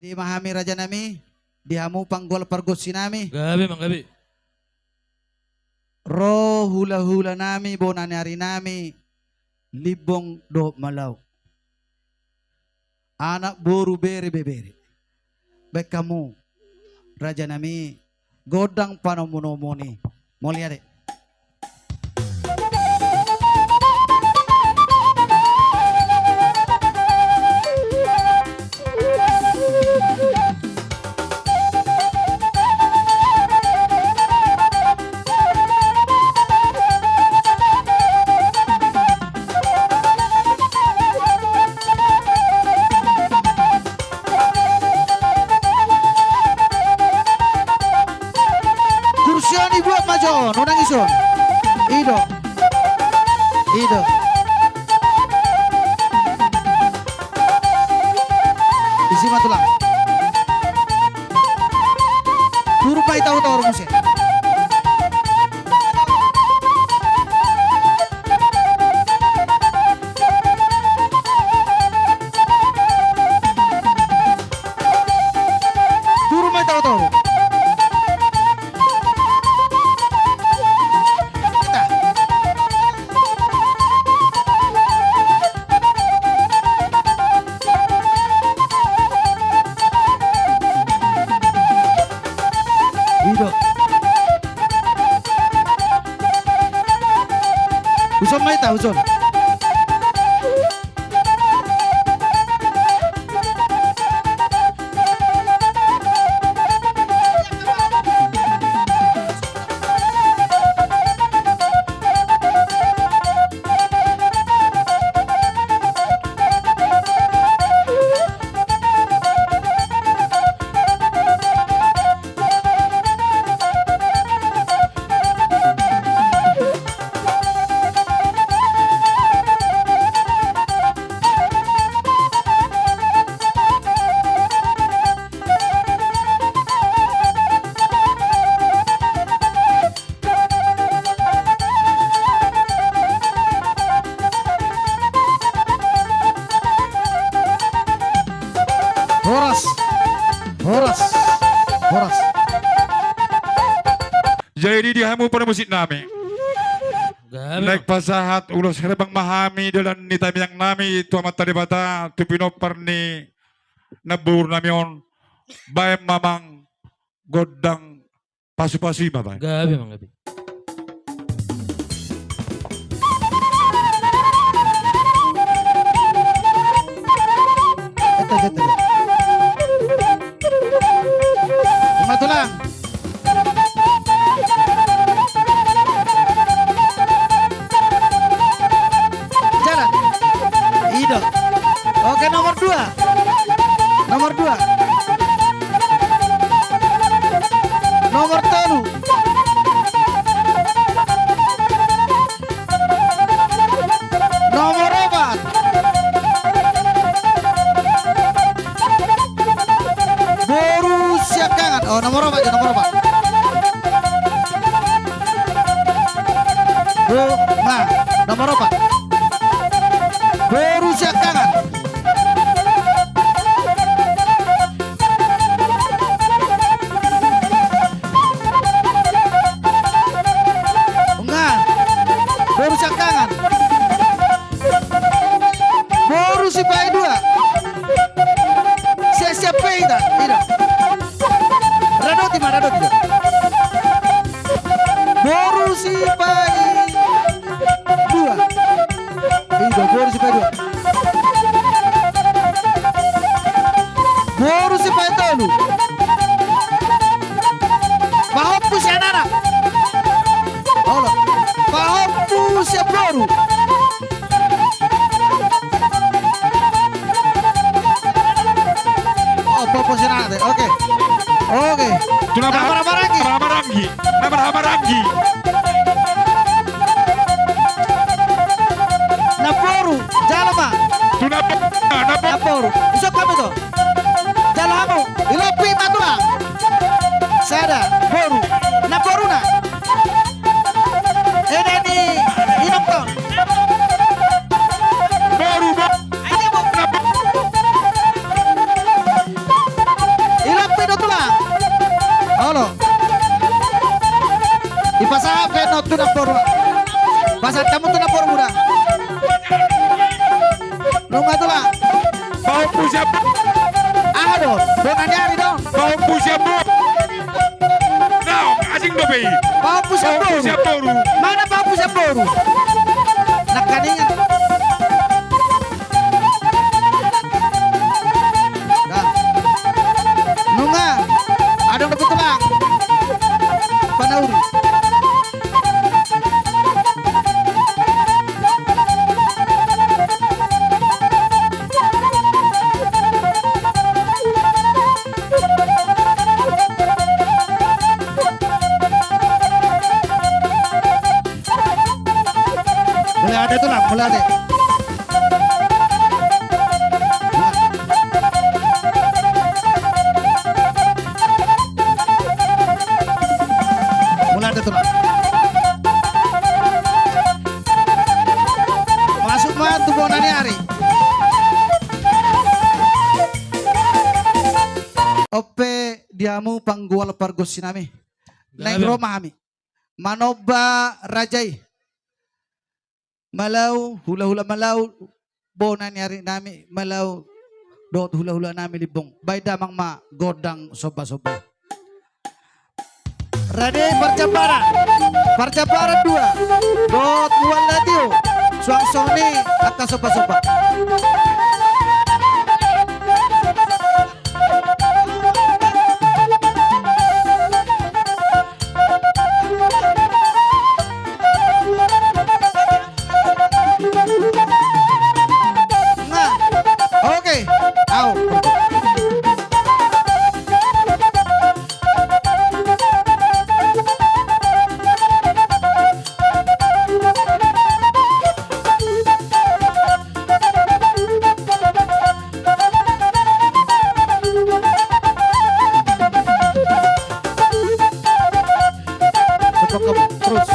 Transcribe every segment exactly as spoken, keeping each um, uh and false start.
Di ma hami rajanami, di hamu panggual pargonsinami. Gabe, manggabe. Ro hulahulanami, bona ni arinami, Limbong dohot Malau. Anak boru bere ibebere. Baen hamu, rajanami, gondang panomunomuon i. Mauliate. Kursi on dibuat ma jo on, unang ison. I do. I do. Disi ma tulang. Turun ma hita tu toru muse. Turun ma hita tu toru. Hita. I do. Uson ma hita, uson. Horas. Horas. Horas. Jadi di hamu parmusik nami. Gabe. Naeng pasahat ulos herbang ma hami dalan ni tamiang nami tu Amanta Debata tu pinompar ni namboru nami on. Baen ma amang gondang pasupasu i ma baen. Gabe, manggabe. Eta, eta, eta. Ima tulang. Jalan. I do. Oke, nomor dua. Nomor dua. Nomor tolu. Nomor opat. Boru Siangkangan. Oh, nomor opat ya, nomor opat. Bo-, nah, nomor opat. Boru Siangkangan. Nga. Boru Siangkangan. Boru Sipaidua. Siap-siap pe hita. I do. Radoti ma, radoti ma. Boru Sipaidua. I do, boru Sipaidua. Boru Sipaitolu. Pahompu sian anak. Olo. Pahompu sian boru. Oh, pahompu sian anak. Oke. Oke. Tu na marhaha-, marhaha-maranggi. Marhaha-maranggi. Na marhaha-maranggi. Namboru, jalo ma. Tu na, na, na, namboru. Isok kami tu. Jalo hamu, ilopi ma tulang. Sada, boru. Namboruna. Eda ni inokton. Boru, boru. Ayo, boru. Na, boru. Tu namboru. Pasahat hamu tu namboru muda. Nunga tulang. Pahompu siap. Aha do? Bona ni ari do. Pahompu siap, bo. Naung asing dope i. Pahompu siap boru. Pahompu siap boru. Mana pahompu siap boru? Nangkaningan. Nah. Nunga. Adong dope tulang. Panauri. Mauliate tulang, mauliate. Mauliate tulang. Masuk ma tu bona ni ari. On pe di hamu panggual pargonsi nami. Naeng ro ma hami manomba raja i. Malau, hula-hula Malau, bona ni ari nami Malau, dohot hula-hula nami Limbong. Baen damang ma gondang somba-somba. Rade parjamparan, parjamparan dua, dohot mual na tio, suang songon i angka somba-somba. Nah, oke. Au. Terus.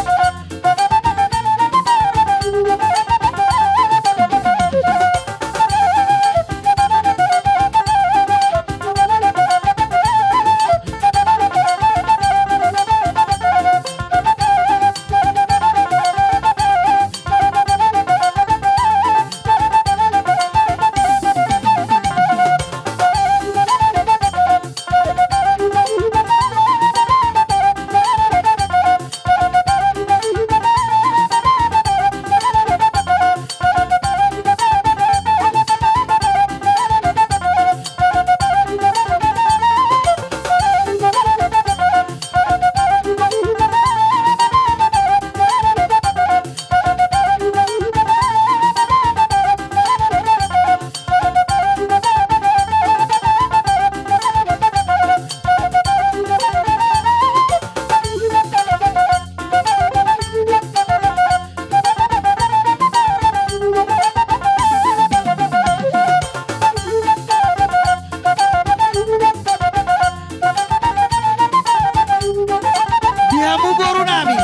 Di hamu boru nami.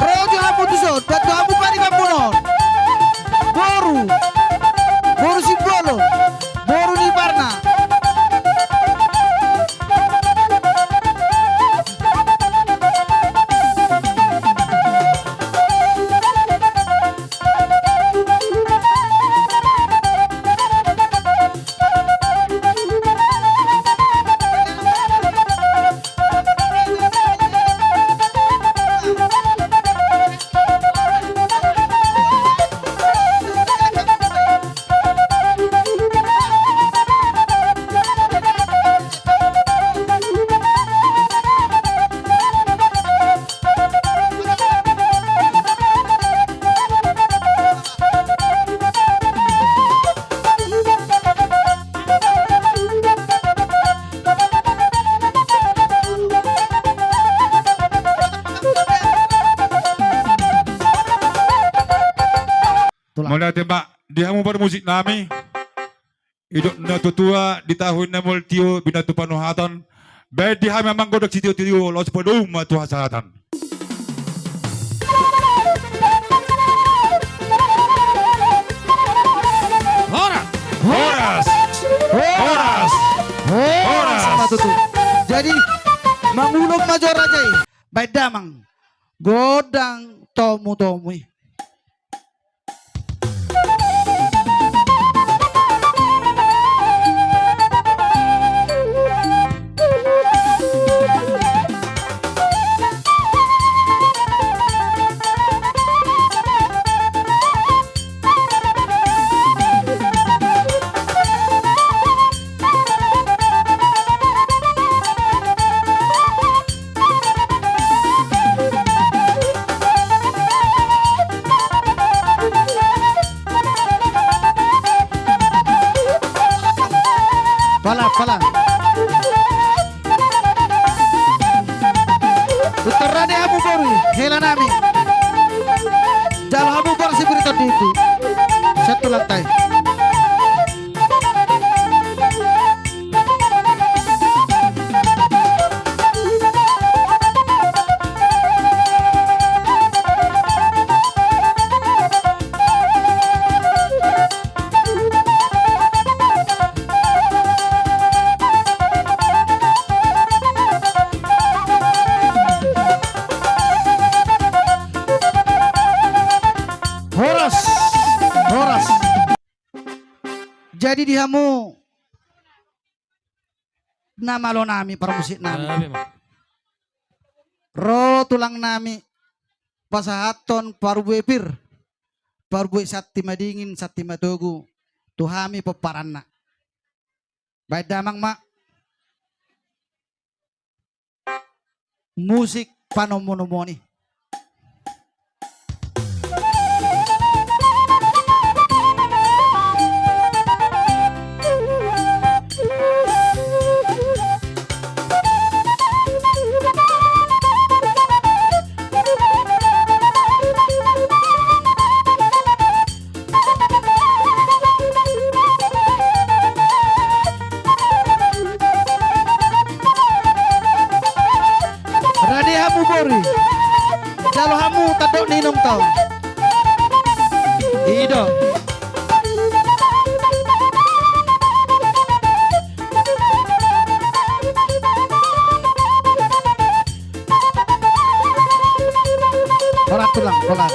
Ro jo hamu tuson, bantu hamu paribanmuna on. Boru. Boru Simbolon. Boru ni Parna. Mauliate ma di hamu parmusik nami. Didok natuatua, di tahi na mual tio, binatu panuhatan. Baen di hami amang godang sitiotio, laos padomu ma tu hasahatan. Horas! Horas! Horas! Horas! Horas! Horas! Jadi, mangulon ma jo raja i. Baen damang gondang tomutomu i. Pala, pala. Unang rade hamu boru, hela nami. Jalo hamu boru si Biriton di itu. Satu lantai. Horas, horas. Jadi di hamu na malo nami, parmusik nami. Gabe ma. Ro tulang nami pasahathon parbue pir, parbue santi madingin, santi matogu tu hami pomparanna. Baen damang ma. Musik panomunomuon i. Rade hamu boru. Jalo hamu tandok ni inongta on. I do. Horas tulang, horas.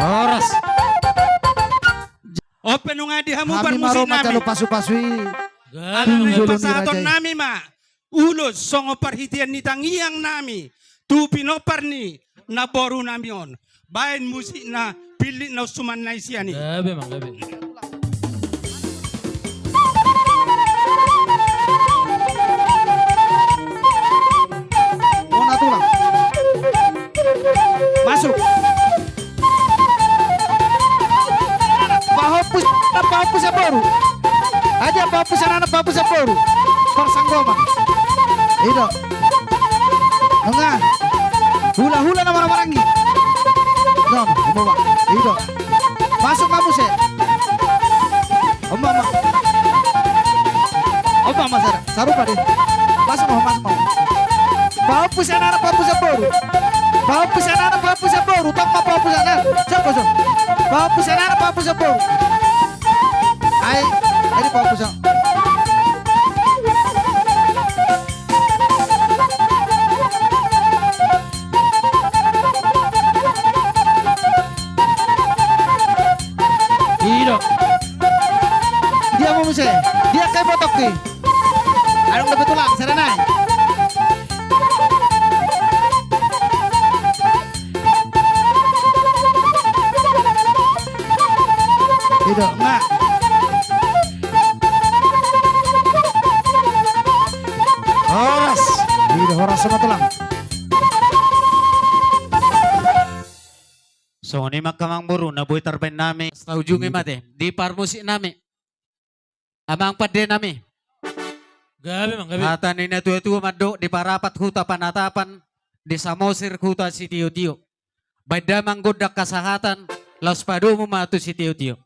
Horas. On pe nunga di hamu parmusik nami. Hami ma ro manjalo pasupasu i. Gabe. Alai pasahaton nami ma ulos songon parhitean ni tangiang nami tu pinompar ni namboru nami on. Baen musik na pillit na suman na i sian i. Gabe ma, gabe. Ona tulang. Masuk. Pahompu sian anak, pahompu sian boru. Aja pahompu sian anak, pahompu sian boru. Parsanggoman. I do. Nunga. Hulahula na marhahamaranggi. Nunga, nunga. I do. Masuk ma muse. Oma, oma. Oma, oma, sada. Sarupa do i. Masuk ma, masuk ma. Pahompu sian anak, pahompu sian boru. Pahompu sian anak, pahompu sian boru. Tong ma pahompu sian anak. Siap, bos. Pahompu sian anak, pahompu sian boru. Ai, ai di pahompu sian. I do. Dia ma muse. Dia kai botok i. Adong dope tulang, sada nai. I do, nga. Horas. I do, horas ma tulang. Songon i ma angka amangboru na boi tarbaen nami. Saujung i ma te di parmusik nami. Amang pande nami. Gabe ma, gabe. Hata ni natuatua mandok di Parapat huta Panatapan, di Samosir huta sitiotio. Baen damang gondang hasahatan, Laos padomu ma tu sitiotio.